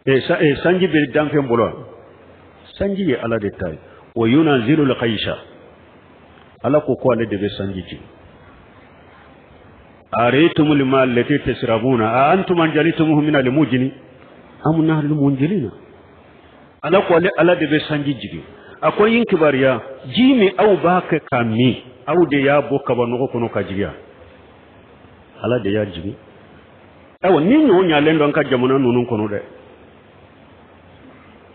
Sanji bɛ danfɛn bolo wa? Sanji ye Ala de ta ye. Wa yunazilu lghaysa, Ala ko ko ale de bɛ sanji jigin. Araytumul ma allati tashrabuna a antum anzaltumuhu min al-muzni am nahnu al-munzilina. Ala ko ale Ala de bɛ sanji jigin. A ko n kibaruya, ji min aw b'a kɛ k'a min, aw de y'a bɔ kabanɔgɔ kɔnɔ ka jigin. Ala de y'a jigin. Ayiwa, ni ɲɔ ɲalen don an ka jamana ninnu kɔnɔ dɛ,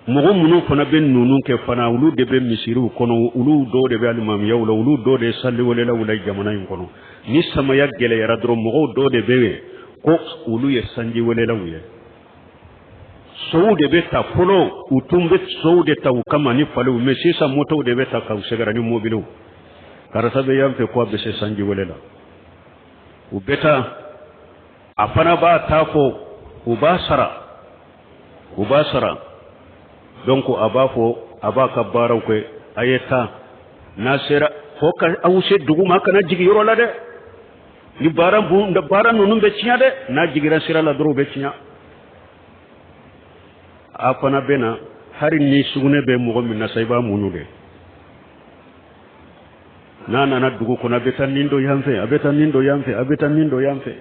mɔgɔ minnu fana bɛ ninnu kɛ fana, olu de bɛ misiriw kɔnɔ, olu dɔw de bɛ alimamiyaw la, olu dɔw de ye saliwelelaw la jamana in kɔnɔ. Ni samaya gɛlɛyara dɔrɔn, mɔgɔw dɔw de bɛ yen ko olu ye sanjiwelelaw ye. Sow de bɛ ta fɔlɔ, u tun bɛ sow de ta u kama ni faliw, mais sisan motow de bɛ ta k'u sɛgɛrɛ ni mobiliw. Karisa bɛ yan fɛ ko a bɛ se sanjiwele la, u bɛ taa, a fana b'a ta fɔ, u b'a sara, u b'a sara. Donc a b'a fɔ, a b'a ka baaraw kɛ, a ye taa, n'a sera fo ka aw se dugu ma, kana jigin yɔrɔ la dɛ, ni baara bun baara ninnu bɛ tiɲɛ dɛ, n'a jiginra sira la dɔrɔn u bɛ tiɲɛ. A fana bɛ na, hali ni sugunɛ bɛ mɔgɔ min na sa, i b'a muɲu dɛ. N'a nana dugu kɔnɔ, a bɛ taa nin dɔ yan fɛ, a bɛ taa nin dɔ yan fɛ, a bɛ taa nin dɔ yan fɛ,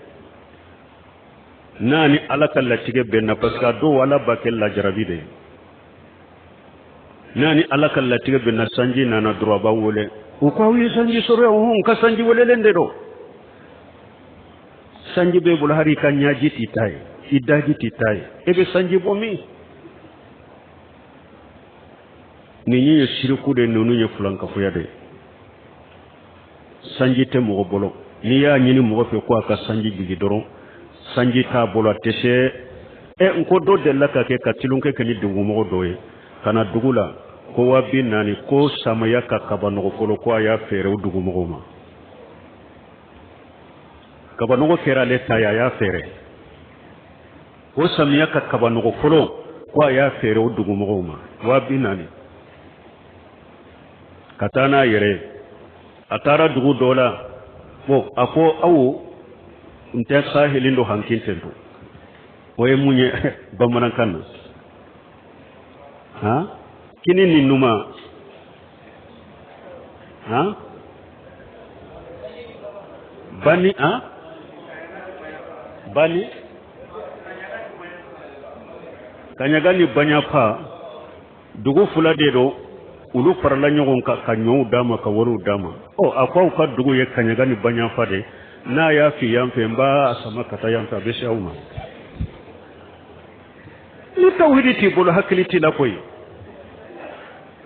n'a ni Ala ka latigɛ bɛnna, parce que a dɔw Ala b'a kɛ lajarabi de ye. N'a ni Ala ka latigɛ bɛnna, sanji nana dɔrɔn, a b'a wele, u ko aw ye sanji sɔrɔ yan, hɔn, ka sanji welelen de don. Sanji b'e bolo, hali i ka ɲaji t'i ta ye, i daji t'i ta ye, e bɛ sanji bɔ min? Nin ye siriku de, ninnu ye filankafoya de ye. Sanji tɛ mɔgɔ bolo. N'i y'a ɲini mɔgɔ fɛ ko a ka sanji jigin dɔrɔn, sanji t'a bolo, a tɛ se. Ɛ, n ko dɔ delila ka kɛ ka tulonkɛ kɛ ni dugumɔgɔ dɔ ye ka na dugu la ko 40,000, ko samaya ka kabanɔgɔ fɔlɔ, ko a y'a feere o dugumɔgɔw ma. Kabanɔgɔ kɛra ale ta ye, a y'a feere. Ko samiya ka kabanɔgɔ fɔlɔ, ko a y'a feere o dugumɔgɔw ma 40,000, ka taa n'a yɛrɛ ye. A taara dugu dɔ la, bon, a ko aw n tɛ sahelen don hankin ten to. O ye mun ye bamanankan na? Han, kini ni numa, han, bani, han, bani, kaɲaga ni baɲafa, dugu fila de don. Olu farala ɲɔgɔn kan ka ɲɔw d'a ma, ka wariw d'a ma. Ɔ, a ko aw ka dugu ye kaɲaga ni baɲafa de, n'a y'a fi yan fɛ, n b'a sama ka taa yan fɛ, a bɛ se aw ma. Ni tawhidi t'i bolo, hakili t'i la koyi.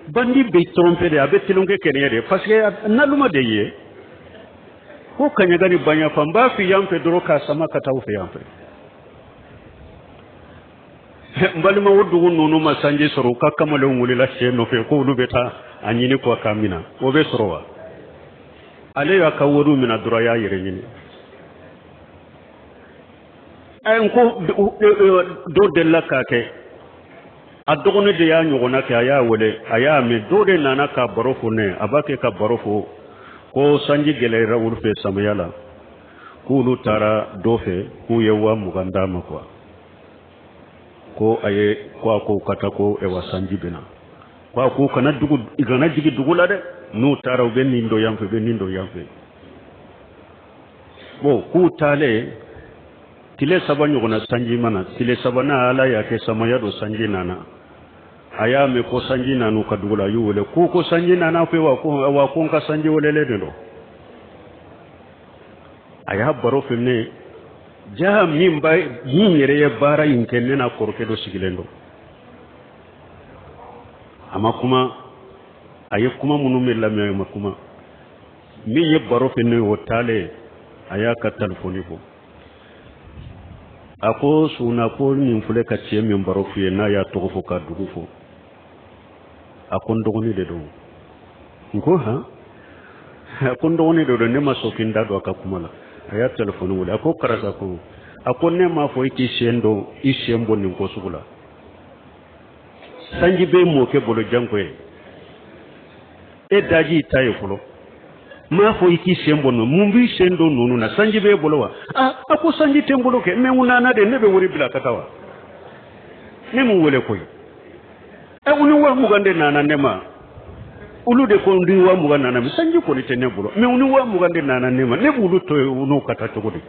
Bandi bɛ tromper de, a bɛ tulonkɛ kɛ nin ye de, parce que naluma de ye ko kaɲaga ni baɲafa, n b'a fi yan fɛ dɔrɔn k'a sama ka taa aw fɛ yan fɛ. N balima, o dugu ninnu ma sanji sɔrɔ, u ka kamalenw wulila sɛ nɔfɛ ko olu bɛ taa a ɲini ko k'a minɛ. O bɛ sɔrɔ wa? Ale y'a ka wariw minɛ dɔrɔn, a y'a yɛrɛ ɲini. Ɛ, n ko dɔ delila k'a kɛ, a dɔgɔnin de y'a ɲɔgɔnna kɛ, a y'a wele, a y'a mɛn. Dɔ de nana ka baro fɔ ne, a b'a kɛ ka baro fɔ ko sanji gɛlɛyara olu fɛ samiya la, k'olu taara dɔ fɛ, k'u ye 20,000 d'a ma quoi, ko a ye ko a ko ka taa, ko ɛwa sanji bɛ na, ko a ko kana dugu, kana jigin dugu la dɛ, n'u taara u bɛ nin dɔ yan fɛ, u bɛ nin dɔ yan fɛ. Bon, k'u taalen tile 3 ɲɔgɔnna, sanji ma na. Tile sabanan, Ala y'a kɛ samaya don, sanji nana. A y'a mɛn ko sanji nana u ka dugu la, a y'u wele ko sanji nana fɛ wa? Ko wa, ko n ka sanji welelen de don. A y'a baro fɛ ne ja, min ba min yɛrɛ ye baara in kɛ, ne n'a kɔrɔkɛ dɔ sigilen don. A ma kuma, a ye kuma minnu bɛ lamɛn, a ma kuma. Min ye baro fɛ ne, o taalen, a y'a ka telefɔni bɔ, a ko suna ko nin filɛ ka cɛ min baro f'i ye, n'a y'a tɔgɔ fɔ ka dugu fɔ, a ko n dɔgɔnin de don. N ko han? A ko n dɔgɔnin de don. Ne ma sɔn k'i da don a ka kuma la. A y'a telefɔni wele, a ko karisa, ko a ko ne m'a fɔ i k'i sen don, i sen bɔ nin ko sugu la. Sanji bɛ mɔkɛ bolo janko ye, e daji ta ye fɔlɔ. N m'a fɔ i k'i sen bɔ ninnu, mun b'i sen don ninnu na? Sanji b'e bolo wa? A ko sanji tɛ n bolo kɛ, mais n nana de, ne bɛ wari bila ka taa wa. Ne m'u wele koyi. Ɛ, u ni 20 000 de nana ne ma. Olu de ko ni 20 000 nana, mais sanji kɔni tɛ ne bolo, mais u ni 20 000 de nana ne ma. Ne b'olu to yen, u n'u ka taa cogo di?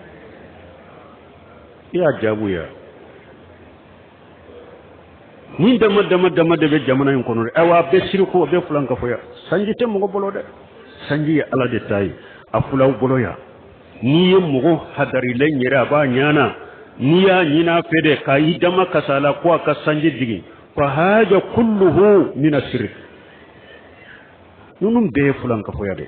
I y'a jaabu ya. Nin dama dama dama de bɛ jamana in kɔnɔ dɛ. Ayiwa, a bɛɛ siriku, a bɛɛ filankafoya. Sanji tɛ mɔgɔ bolo dɛ, sanji ye Ala de ta ye. A filaw bolo yan, n'i ye mɔgɔ hadarilen yɛrɛ, a b'a ɲana. N'i y'a ɲini a fɛ de ka i dama kasa la ko a ka sanji jigin, fa haja kulluhu mina sirk. Ninnu bɛɛ ye filankafoya de.